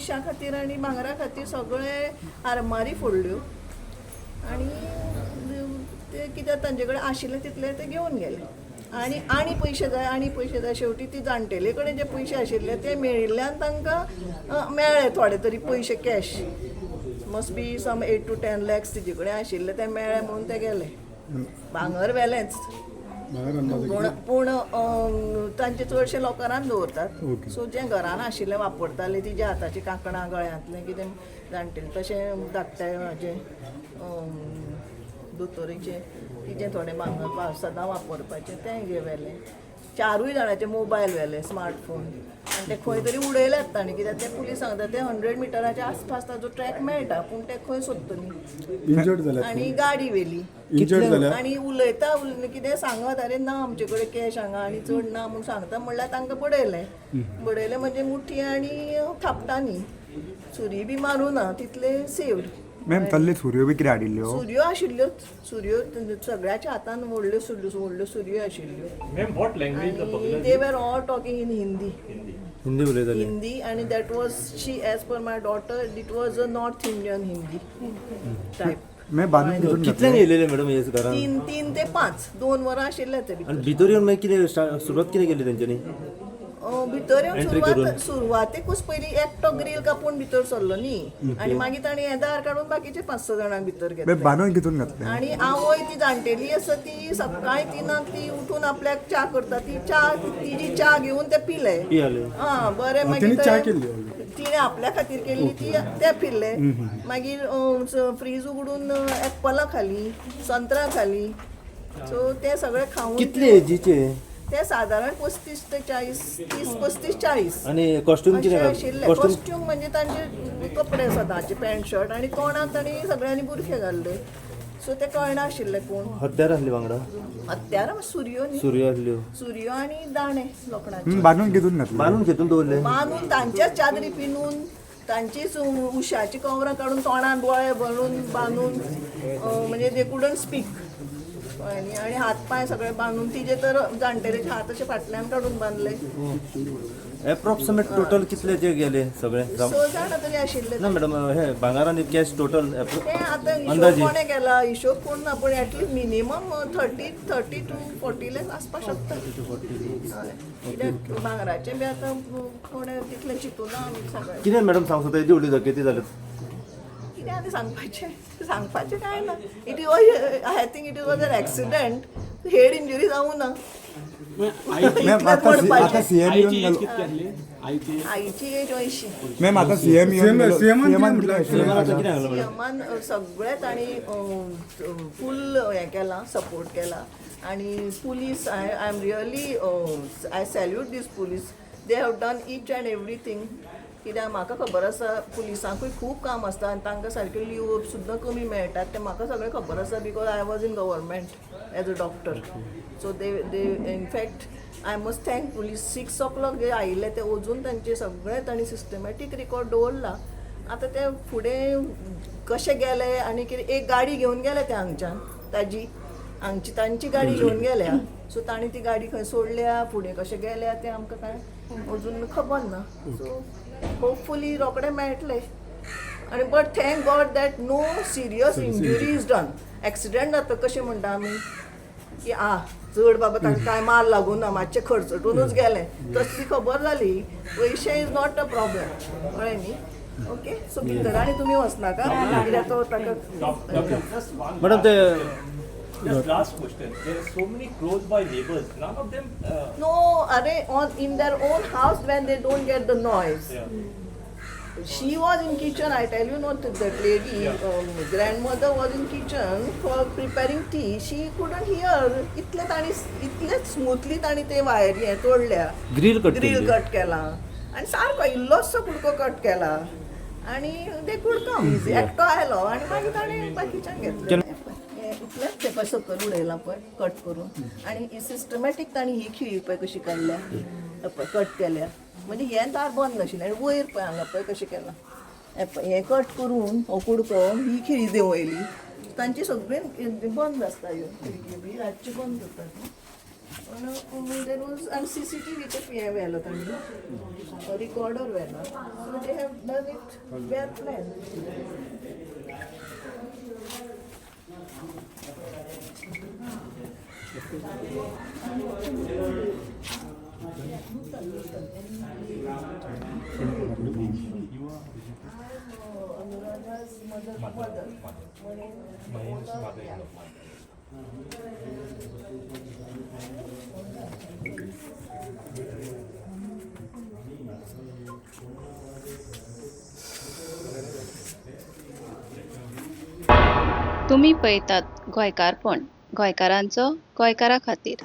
पयशां खातीर आनी भांगरा खातीर सगळे आरमारी फोडल्यो आनी ते कित्याक तांचे कडेन आशिल्ले तितले ते घेवन गेले. आनी आनी पयशे जाय, आनी पयशे जाय. शेवटी ती जाणटेले कडेन जे पयशे आशिल्ले ते मेळिल्ल्यान तांकां मेळ्ळे थोडे तरी पयशे cash. Must be some 8 to 10 lakhs तिजे कडेन आशिल्ले ते मेळ्ळे म्हणून ते गेले. भांगर व्हेलेंच. भांगर अंदाजे पूण पूण तांचे चडशे लॉकरान दवरतात. सो जें घरान आशिल्लें वापरताले, तिज्या हाताचीं कांकणां, गळ्यांतलें कितें जाणटेलें, तशें धाकट्या हाजें दोतोरीचें तिजें थोडें भांगर सदां वापरपाचें तें घे व्हेलें. चारूय जाणांचे मोबायल व्हेले, स्मार्टफोन, आनी ते खंय तरी उडयल्यात तांणी, कित्याक ते पुलीस सांगता ते 100 मिटराच्या आसपास ताजो ट्रॅक मेळटा, पूण ते खंय सोदतली? इंजर्ड जाल्यात? आनी गाडी व्हेली. इंजर्ड जाल्यात? आनी उलयता कितें सांगत, अरे ना, आमचे कडेन कॅश हांगा आनी चड ना म्हूण सांगता म्हणल्यार तांकां बडयलें. बडयलें म्हणजे मुठी आनी थापटांनी, सुरी बी मारूं ना, तितले सेव्ड. मॅम, तल्ले सुरयो बी कितें हाडिल्ल्यो? सुरयो आशिल्ल्योच. सुरयो सगळ्याच्या हातान व्हडल्यो सुरयो, व्हडल्यो सुरयो आशिल्ल्यो. Ma'am, what language the आनी burglars they were all talking in Hindi. Hindi. Hindi उलयताले? हिंदी, आनी that was she, as per my daughter, it was a North Indian Hindi type. Ma'am, बांदून कितून कितल्यांक येयलेले मॅडम हे घरान? 3, 3 ते 5, 2 वरां आशिल्ले ते भितर. आनी भितर येवन मागीर कितें सुरवात कितें केली तेंच्यांनी? भितर येवन Entry सुरवात करून. सुरवातेकूच पयलीं एकटो ग्रील कापून भितर सरलो न्ही, आनी मागीर ताणें हें दार काडून बाकीचे पांच स जाणांक भितर मॅम, घेतले. बांदून कितून घातले? आनी आवय ती जाणटेली आसा, ती सकाळी 3क ती उठून आपल्याक च्या करता, ती च्या, तिजी च्या घेवन ते पिले. पियाले. आं, बरें. तिणें मागीर च्या केल्ली already. तिणें आपल्या खातीर केल्ली ती, ते पिल्ले. मागीर फ्रीज उगडून एप्पलां खाली, संत्रां खाली. सो ते सगळे खावन कितले एजीचे? ते सादारण 35 ते 40, 30, 35, 40. आनी कॉस्ट्यूम अशे कितें? आशिल्ले. कॉस्ट्यूम? कॉस्ट्यूम म्हणजे तांचे कपडे सदांचे, पॅन्ट शर्ट, आनी तोंडाक तांणी सगळ्यांनी बुरखे घाल्ले, सो ते कळनाशिल्ले कोण. हत्यार आसली वांगडा? हत्यारां सुरयो न्ही. सुरयो आसल्यो. सुरयो आनी दाणे लोखणाचे. बांदून कितून घातले? बांदून खेतून दवरले. बांदून तांच्याच चादरी पिनून, तांचीच उशाची कवरां काडून तोंडान दोळे भरून बांदून, म्हणजे they couldn't speak. कळ्ळें न्ही? आनी हात पांय सगळे बांदून, तिजे तर जाणटेलेचे हात अशे फाटल्यान काडून बांदले. एप्रॉक्सिमेट टोटल कितले जे गेले सगळे? स जाणां तरी आशिल्ले. ना मॅडम, हे भांगर आनी कॅश टोटल? ते आतां हिशोब अंदाजे. कोणें केला, हिशोब कोण ना, पूण at least minimum 30 to 40 lakhs आसपाक शकता. हय. कित्याक भांगराचें बी आतां कोणें तितलें चिंतूना आमी सगळें. कितें मॅडम सांग सोदता, येदी व्हडली डकेती जाल्या? कितें आतां सांगपाचें? सांगपाचें कांय ना. It was, I think it was an accident. Head injury जावं ना. मॅम, इतलेंच आता म्हणपाचें. आता सीएम येवन आईची एज गेलो. कितली आसली आईची? आईची एज 80. मॅम, आता सीएम येवन गेलो. CM सीएमान कितें कितें सीएमान आशिल्लें? आतां कितें सांगलां मॅडम? सीएमान सगळें तांणी फूल हें केलां, सपोर्ट केला. आनी police, I am really, I salute these police. They have done each and everything. कित्याक म्हाका खबर आसा, पुलिसांकूय खूब काम आसता आनी तांकां सारक्यो लिव सुद्दां कमी मेळटात, तें म्हाका सगळें खबर आसा, because I was in government as a doctor. So they in fact I must thank police. 6 o'clock जे आयिल्ले ते अजून तांचे सगळें तांणी सिस्टमॅटीक रिकॉर्ड दवरला. आतां ते फुडें कशे गेले आनी कितें, एक गाडी घेवन गेले ते हांगच्यान, ताजी हांगची तांची गाडी घेवन गेल्या. सो तांणी ती गाडी खंय सोडल्या, फुडें कशे गेल्या, तें आमकां कांय अजून खबर ना. सो होपफुली रोखडे मेळटले. आनी but thank God that no serious injury is done. Accident जाता कशें म्हणटा आमी की आ चड बाबा तांकां कांय मार लागूं ना, मातशें खर्चटूनच गेलें, तसली खबर जाली. पयशे is not a problem, कळ्ळें न्ही? ओके, सो भितर आनी तुमी वचनाका, कित्याक तो ताका Doctor, just one madam ते Just last question. There are so many close by neighbors. None of them. No, अरे, on in their own house when they don't get the noise. She was in kitchen, I tell you, not that lady, grandmother was in kitchen for preparing tea. She couldn't hear. इतले तांणी इतले smoothly तांणी ते वायरी हें तोडल्या. Grill cut grill केल्ली. Cut केला आनी सारको इल्लोसो कुडको कट केला आनी they could come easy. एकटो आयलो आनी मागीर ताणें बाकीच्यांक घेतलें. हें इतलेंच. तें पळय सकयल उडयलां पळय कट करून. आनी सिस्टमॅटीक तांणी ही खिळी पळय कशी काडल्या, हें पळय कट केल्या. म्हणजे हें दार बंद नाशिल्लें. आनी वयर पळय हांगा पळय कशें केलां, हें पळय, हें कट करून हो कुडको ही खिळी देंवयली. तांची सगळीं बंद आसता ह्यो खिडकी बी रातची बंद जातात. पूण there was आनी सीसीटीव्हीचे हें व्हेलो तांणी, रिकॉर्डर व्हेलो. So they have done it well plan. Anuradha's mother, mother. Mahen's mother-in-law. तुमी पळयतात गोंयकारपण, गोंयकारांचो गोंयकारा खातीर.